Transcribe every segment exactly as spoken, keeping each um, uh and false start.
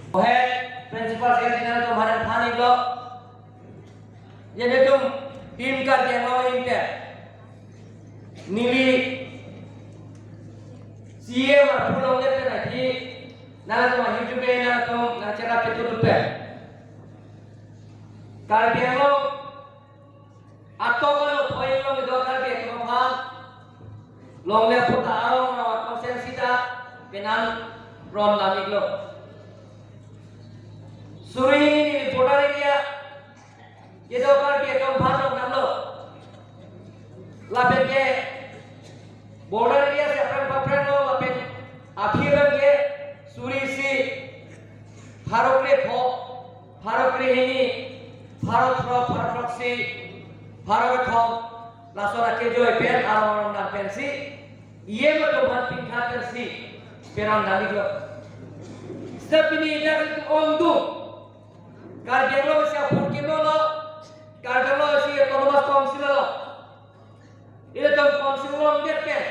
Head Principal Secretary nangtum aphan than-iklo. Nelitum Team Karbi Anglong ahin ke neli C M arpu longle pen ahi nangtum ahin jume nangtum nangcherap chetudun pen Karbi Anglong atok ano thoi along kedo Karbi atum aphan longle aphota arong arong akonsen sita penang ron dam-iklo. Suri hini border area kedo Karbi atum aphan rong damlo. Lapen ke border area si aphrang paphranglo lapen aphi abang ke suri isi pharo krepho, pharo krehini, pharo throk, pharo throksi, pharo kethom, lason akejoi pen arong arong dam pensi, E M atum aphan pingkha pensi, peron dam-iklo. Seta pini dak ongdung, Karbi Anglong isi aphurkimo lo, Karbi Anglong isi Autonomous Council lo. Ilitum council along det pen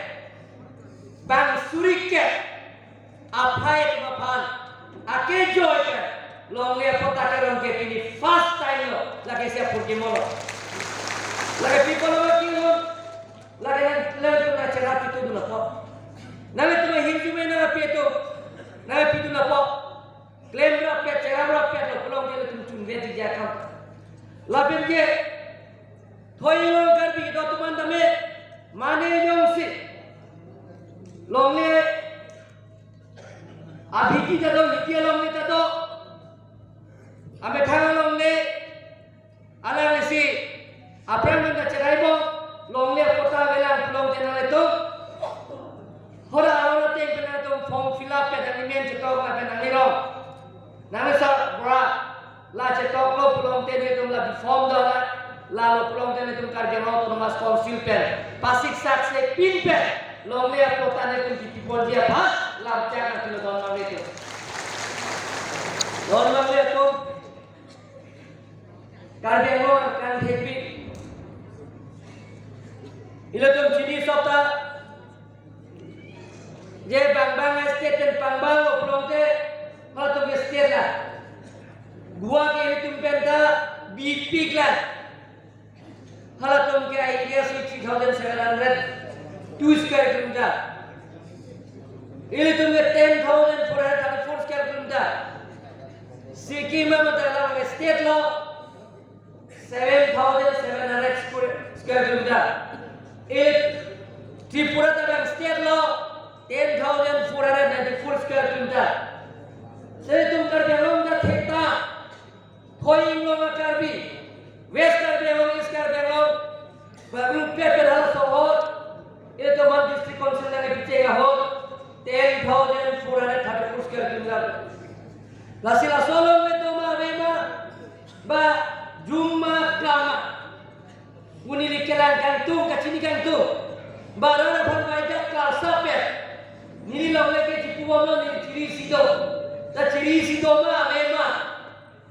bang suri ke aphai atum aphan akejoi pen longle aphota keron ke pini first time lo, lake isi aphurkimo lo. Lake people lo ki lo, lake nang, nangtum nangcherap chetudun apot. Nangtum ahin jume nangpi atum nangpidun apot. Klemrappet, cheraprappet lo pulote ilitum chunvet ji akam. Lapen ke thoi along Karbi kedo atum aphan tame mane jongsi longle abhiti ta do, hiti alongle ta do, amethang alongle, alang isi aphrang pen ta cherai bom, longle aphota avelang pulote nanglitum hora aron ateng pen nangtum form fill up pen nangli men chetok lapen nangli rong. Nangli sarbura la chetoklo pulote nelitum la bi form do la, lalo pulote nelitum Karbi Anglong Autonomous Council pen pasiksak si pin pen longle aphota nelitum kipi ponji aphan lamchak nangpilo don nanglitum. Don nanglitum. Karbi Anglong kangthekpi. Ilitum chini sopta je bang bang state pen pangballo pulote halatum ke state la. Goa ke ilitum penta bipik la. Halatum ke I guess three thousand seven hundred two square kilometer. Ilitum ke ten thousand four hundred thirty-four square kilometer. Sikkim ma mata la state lo seven thousand seven hundred square, square kilometer. If Tripura ta bang state lo ten thousand four hundred ninety-four square kilometer. Seta itum Karbi Anglong ta thekta, thoi along a Karbi, West Karbi Anglong, East Karbi Anglong, baru P P L halaso ahut, itum District Council nangkebicheng ahut, ten thousand four hundred thirty-four square kilometer. Lasi laso along itum ave ma, ba jum ma klam ma pu neli kelang kangtung, kachini kangtung. Ba rat aphan vaidak klarsa pen neli longle ke chipubomlo, neli chiri isi do. Ta chiri isi do ma ave ma.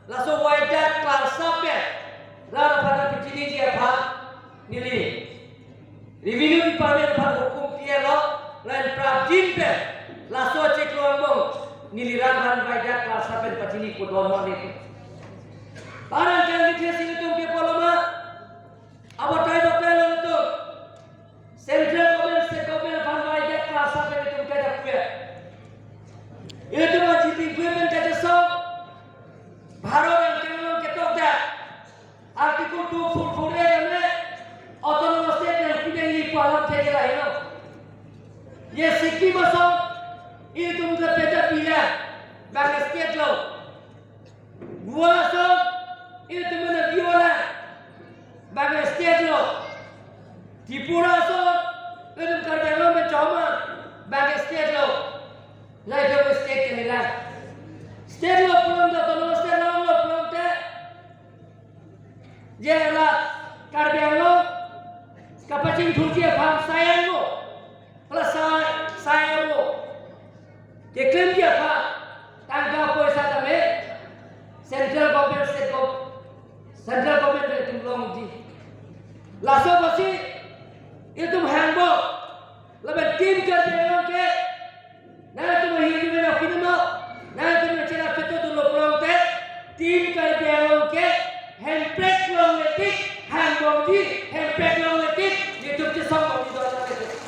Laso vaidak klarsa pen rat aphan kachiniji aphan neli Revenue Department aphan hukum pilo, lapen prapjin pen laso chiklo angbong neli rat aphan vaidak klarsa pen pachini pudon mane. Parang kan nithe si itum ke poloma, abo tai batai lo itum. Central government, state government aphan vaidak klarsa pen itum kajak pe. Itum aji tingkui pen kajasok Bharat angkang along ketok dak. Article two four four A ame Autonomous State nangpi nangji pu alam thekji lahelo. Je Sikkim ason itum ke peta pila bang state lo. Goa ason itum nangpi-ola bang state lo. Tripura ason itum Karbi Anglong pen choma bang state lo. Lahai itum state ke nila. State lo pulote, Autonomous State lo pulote je la Karbi Anglong kapachingthurji aphan sai ango. Hala sai, sai ango. Keklemji aphan tangka poisa tame central government, state gov-, central government pen itum longji. Laso apotsi itum hangbo. Lapen Team Karbi Anglong ke nangtum ahin jume nangpidunlo, nangtum nangcherap chetudunlo Longji, hempek longle tik, nelitum chesong longji do nang nelitum.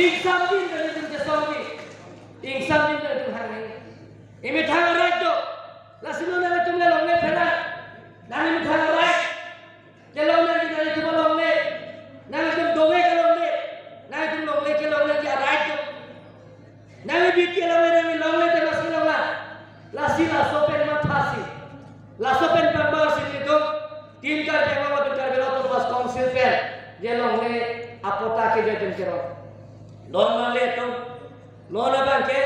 Ingsamjin do nelitum chesongji. Ingsamjin do nelitum hang nang. Emethang a-right do. Lasi non nanglitum le longle phelang. Nang emethang a-right. Kelong nangji nanglitum alongle. Nanglitum dove kelongle. Nanglitum longle kelongle ke a-right do. Nangli B P L along nangli longle te mas kelong la. Lasi laso pen mathasi. Laso pen pangbarsi nelitum Team Karbi Anglong lapen Karbi Anglong Autonomous Council pen je longle apatta kejoi pen kerong. Non nanglitum, non abang ke,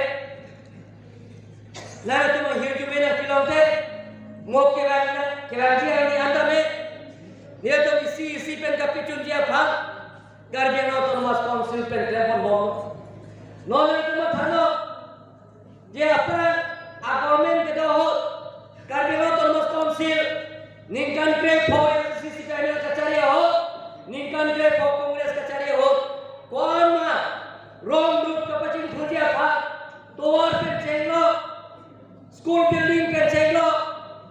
nanglitum ahirjume nangpilong te, mo kevang na, kevangji arni an tame, nelitum isi isi pen kapachunji aphan, Karbi Anglong Autonomous Council pen klem pon bom. Non nelitum mathanon, je aphrang a-government kedo ahut, Karbi Anglong Autonomous Council ningkan krepho A I C C P I M L kachari ahut, ningkan krepho Congress kachari ahut, ko-an ma rong rup kapachingthurji aphan, tovar pen chenglo, school building pen chenglo,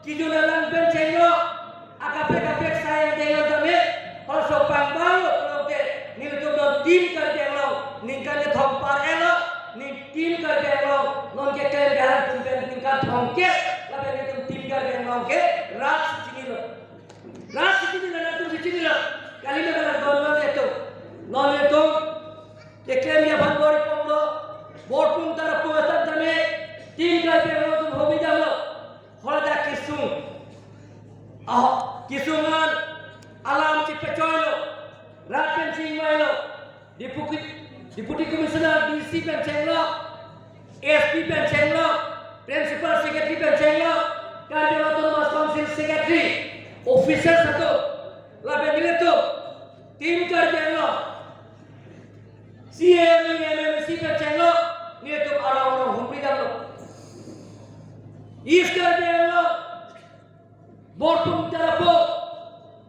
kejun alang pen chenglo, akaprek kaprek asai angdeng an tame, halaso pangbarlo pulote, nelitum non Team Karbi Anglong, ningkan kethom par-etlo, ne Team Karbi Anglong, non keklem garan tum pen ningkan thomkep, lapen nelitum Team Karbi Anglong ke rat si chinilo. Rat si chinilo, latum si chinilo. Kalima kalang don non nelitum. Non nelitum keklem aphan bor-i ponlo, Borpung Tarapung asat tame, Team Karbi Anglong atum hobi damlo. Haladak kesung. Ah, kesung an alam chepachoilo. Rat pen chingvailo. Deputy, Deputy Commissioner, D C pen chenglo. S P pen chenglo. Principal Secretary pen chenglo. Karbi Anglong Autonomous Council Secretary. Officers atum. Lapen nelitum Team Karbi Anglong. C M, E M, M C pen chenglo, nelitum arong arong humri damlo. East Karbi Anglong, Borpung Tarapung,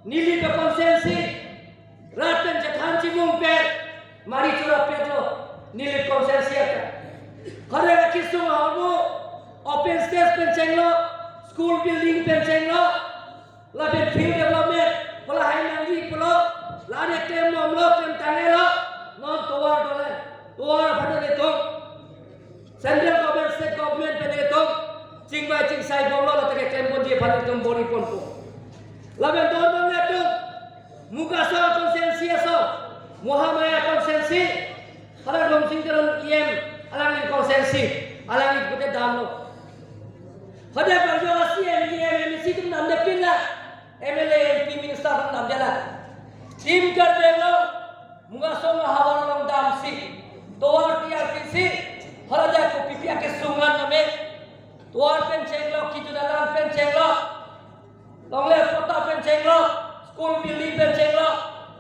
Nilip a-constituency, rat pen chethan chimung pen, mari chorap petlo, Nilip constituency aka. Hare kesung ahormu, open stage pen chenglo, school building pen chenglo, lapen field development, pu lahai nangji pulo, la-an klem bomlo, klem tanglo, non tovar dolang, tovar aphan nelitum, central government, state government pen nelitum, chingvai chingsai bomlo, lata keklem ponji aphan nelitum bor-i ponpo. Lapen don abang nelitum, Mugasong constituency ason, Mahamaya constituency, hala Rongching Teron E M, alangli constituency, alangli pute damlo. Hade parjo C M, E M, M C atum namde pinlo, M L A, M P, minister atum namdelo. Team Karbi Anglong, Mugasong ahavar along damsi, tovar tiyar pisi, haladak kopi pi akesung an tame, tovar pen chenglo, kejun alang pen chenglo, longle patta pen chenglo, school building pen chenglo,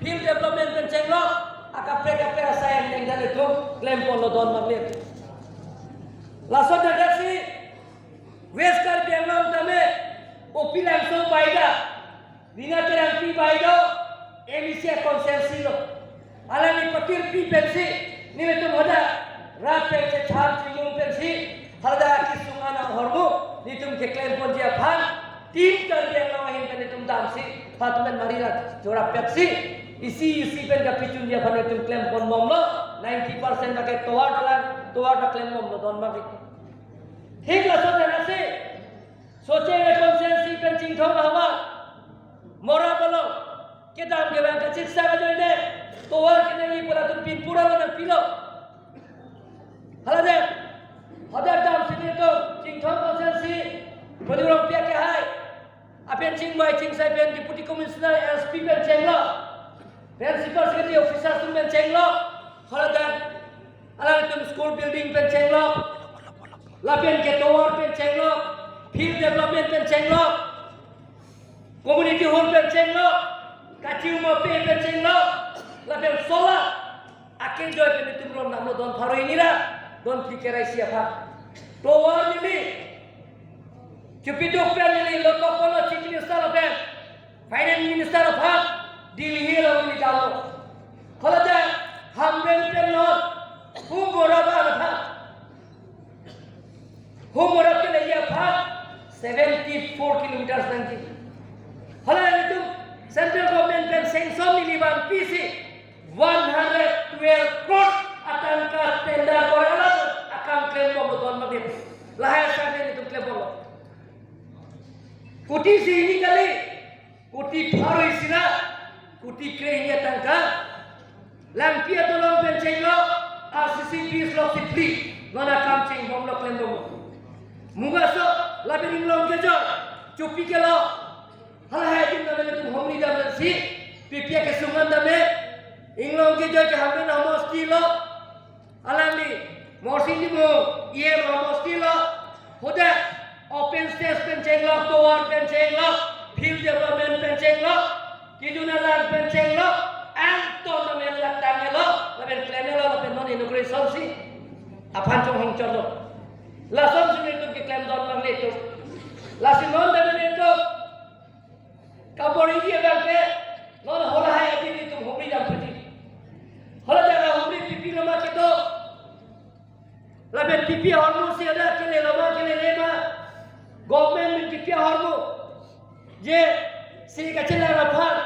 field development pen chenglo, akaprek kaprek asai angdeng an nelitum klem ponlo don abang nelitum. Laso dak si West Karbi Anglong tame, Opi Langso baida, Rina Terangpi baida, M E C constituency lo. Alangli patirpi pensi, nelitum hadak rat pen chethan chimung pensi, hadak kesung an ahormu, nelitum keklem ponji aphan, Team Karbi Anglong ahin pen nelitum damsi, halatum pen mari rat chorap petsi, isi isi pen kapachunji aphan nelitum klem pon bomlo, ninety percent abang ke tovar dolang, tovar ta klem bomlo don abang ke. Thik lason thanasi, Socheng constituency pen Chinthong ahavar, Morap along, kedam kevang kachiksak ajoine, tovar kenangji pu latum pinpur along nangpilo. Haladak, hadak damsi nelitum, Chinthong constituency, Ponirom Pia kehai, apen chingvai chingsai pen Deputy Commissioner, S P pen chenglo, Principal Secretary, officers atum pen chenglo, haladak, alangtum school building pen chenglo, lapen ke tovar pen chenglo, field development pen chenglo, community hall pen chenglo, kachiu mape pen chenglo, lapen solar akejoi pen nelitum ron damlo don pharo hini ra don phli kre-isi aphan. Tovar neli chepiduk pen neli lotok kono Chief Minister lapen Finance Minister aphan Delhi along neli damlo. Haladak Hamren pen non Humora ba aphan, Humora ke leji aphan seventy four kilometers nangji. Hala nelitum central government pen se Isi one hundred twelve crore atangka tender kore alam akam klembom don magdip. Lahai sang nelitum klembom. Kuti isi hini kali, kuti pharo isi ra, kuti kre hini atangka. Langpi adolong pen chenglok, R C C bridge lok si phli, non akam chengbomlo klembomlo. Mugaso, lapen inglong kejoi, chupi kelo, halahai adim nelitum humri dam si, P P A kesung an dam e, inglong kejoi ke Hamren amosti lo, alangli, Morsing Timung, E M amosti lo, hadak, open stage pen chenglok, tovar pen chenglok, field development pen chenglok, kijun alang pen chenglok, angton amen lak tang elo, lapen klem elo, lapen non inauguration si, aphan chonghong chotlo. Lason si nelitum keklem don manglitum. Lasi non dam nelitum kabor-i abang ke, non halahai adim nelitum humri dam pedi. Hala jaga humri P P lo ma kedo. Lapen P P ahormu si ada kele lo ma kelele ma. Government min P P ahormu. Je si kachelang aphan.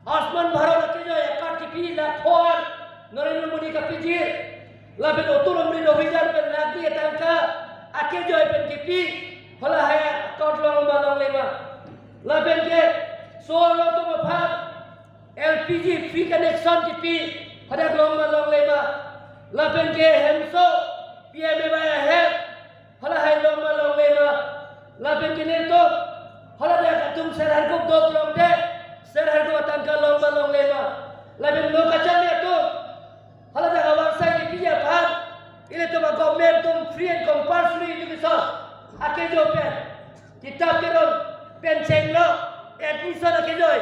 Ayushman Bharat akejoi akar kipi la thor Narendra Modi kapijir. Lapen Atal Amrit Abhiyan pen nagdi atangka akejoi pen kipi. Halahai account long ma longle ma. Lapen ke solar atum aphan L P G free connection kipi, hadak long ma longle ma. Lapen ke hemso P M A Y ahem, halahai long ma longle ma. Lapen ke nelitum, haladak atum serhan kuk dok longde, serhan kuk atangka long ma longle ma. Lapen lo kacharli atum, haladak awangsai kipi aphan, ilitum a government atum free and compulsory education akejoi pen, kitap keron pen chenglok, admission akejoi,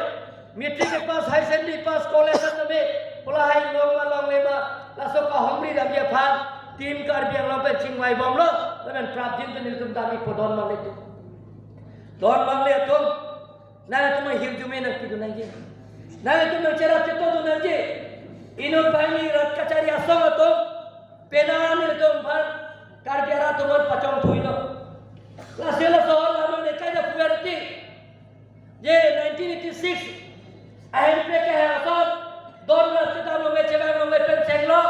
matric pass, higher secondary pass, college an name, halahai long ma longle ma, laso kahumri damji aphan, Team Karbi Anglong pen chingvai bomlo, lapen prapjin pen nelitum dam-ipo don manglitum. Don manglitum, nangtum hirjume nangpidun nangji. Nangtum nangcherap chetodun nangji. Inut banghini rat kachari asong atum, pena nelitum aphan, Karbi arat atum aphan pachongthuilo. Lasi laso ahormu ne kaida puverti. Je nineteen eighty-six, ahempre ke ason, don rat kedam longle chevang longle pen chenglok,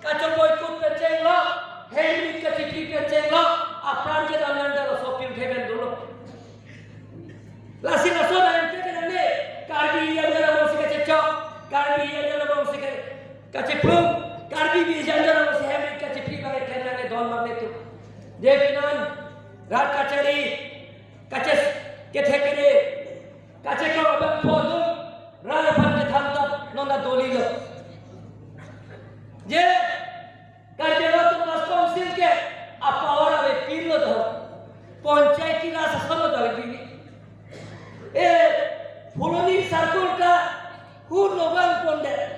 kachoboi kut pen chenglok, hem rit kachiphi pen chenglok, apran kedam nang dalo sopir theben dolo. Lasi lason ahempre ke nangne, Karbi Anglong si kachechok, Karbi Anglong si ka-, kacheplung, Karbi Anglong si hem rit kachiphi bang kena nangne don manglitum. Je pinan, rat kachari, kaches, kethek kere, kacheklo abangphu atum, rat aphan kethan ta non ta dolilo. Je, Karbi Anglong Autonomous Council ke apower avepinlo do. Panchayati Raj ason lo do pini. E, Phuloni circle ta hu Nagaon pondet.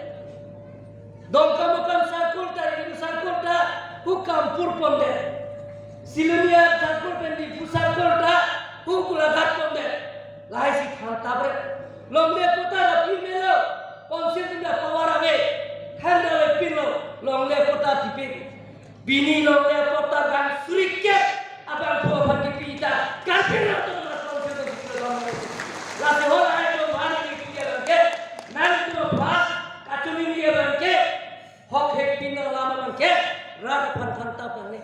Dongkamukam circle ta, Renglu circle ta hu Kampur pondet. Siloniya circle pen Diphu circle ta hu Golaghat pondet. Lahai si than tabre. Longle patta ra pi melo. Council atum ta power ave. Than ta avepinlo. Longle patta tipin. Pini longle patta bang suri kep abangphu aphan kipi ta Karbi Anglong Autonomous Council atum si pura dam. Lasi halahai atum aphan kipi abang ke, nangtum aphan kachoningri abang ke, hok hek pin alam abang ke, rat aphan thantap nangne.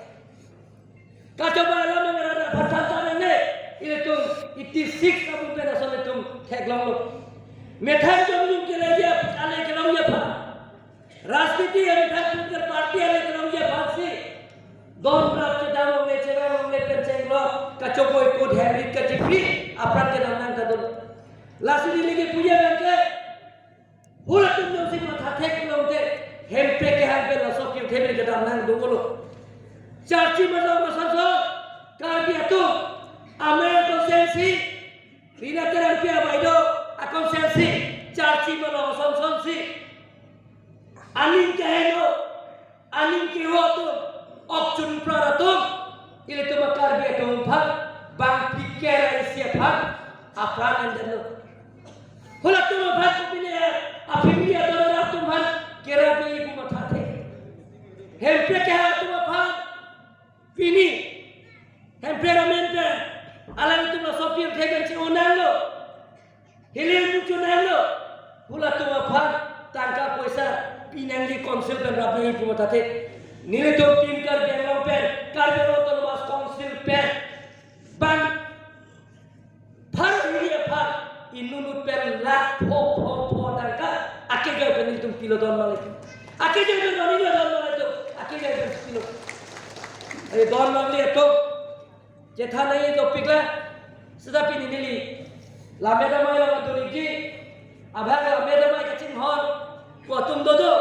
Kachobei alam abang rat aphan thantap nangne. Ilitum eighty-six abang pen ason ilitum theklonglo. Methang jongjung ke lagi ale kelongji aphan. Rajniti hari than political party hari kelongji aphansi. Don rat kedam longle chevang longle pen chenglok, kachoboi kut hem rit kachiphi, apran kedam nang kadun. Lasi neli kipuji abang ke, hulatum jongsi matha thek longte, hempre kehang pen laso kim themir kedam nang dunglo. Charchi malong masanso, Karbi atum, Amer constituency, Rina Terangpi abaideo a-constituency, Charchi malong asonsonsi. Aning keheno, aning keho atum, ok chunpra atum, ilitum a-Karbi atum aphan, bang phikir isi aphan, apran endet lo. Hulatum aphan kopine, a-family atum atum aphan, kera bi ibu mathathe. Hempre kehang atum aphan, pini, hempre ramen pe, alangtum laso pirthe pen che-o nanglo. Hilir muchot nanglo, hulatum aphan, Neli Council pen rap nangji pu mate, nelitum Team Karbi Anglong pen, Karbi Anglong Autonomous Council pen bang pharo hini aphan inut inut pen lakh pho pho pho tangka akejo pen nelitum pilo don mangle. Akejo pen nelitum don mangle, akejo pen pilo. Eh, don mangle to. Chethan nangji dopik la, seta pini neli Lammet Amei along adun-ikji, abang Lammet Amei kachinghon ko atum dodo.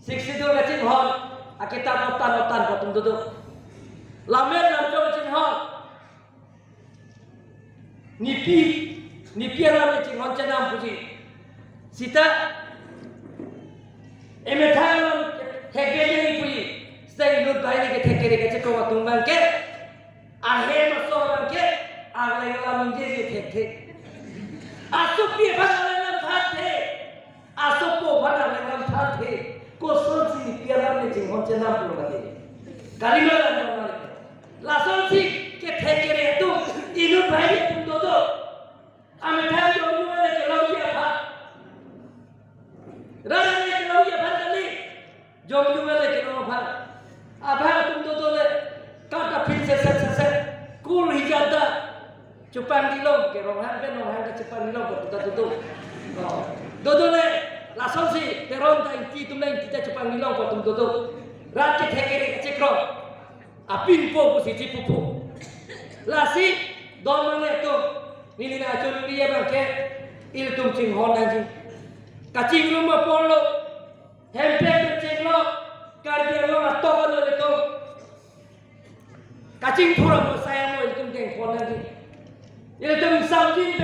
Sixth Schedule kachinghon, aketang otan otan ko atum dodo. Lammet Lamchong kachinghon, nipi, nipi alam le chinghon chenam puji. Seta emethang alam thekkere puji. Seta inut banghini ke thekkere kachekro atum abang ke, ahem aso abang ke, arleng alam ningje thekthe. Asopi aphan arleng alam thanthe. Asopo aphan arleng alam thanthe. Kosonsi nipi alam le chinghon chenam pulo mati. Kalima alam alam. Lasonsi kethekkere atum, inut banghini atum dodo. Amethang jomjum ale kelongji aphan. Rat ale kelongji aphan kali. Jomjum ale kelong aphan. Abang atum dodo le, kata phin se se se se. Kul hijata. Chepangdilong ke Ronghang ke, Ronghang ke Chepangdilong ke puta dodo. Oh. Dodo le, lasonsi Teron ta Ingti atum le, Ingti ta Chepangdilong ko atum dodo. Rat kethekkere kachekro apinpo pusi chipupo. Lasi don mangle atum, neli nangchoningri abang ke, ilitum chinghon nangji. Kachingrum apor lo, hemprek kachinglo, Karbi Anglong atok alo ilitum. Kachingthur amo sai amo ilitum chinghon nangji. Ilitum samjin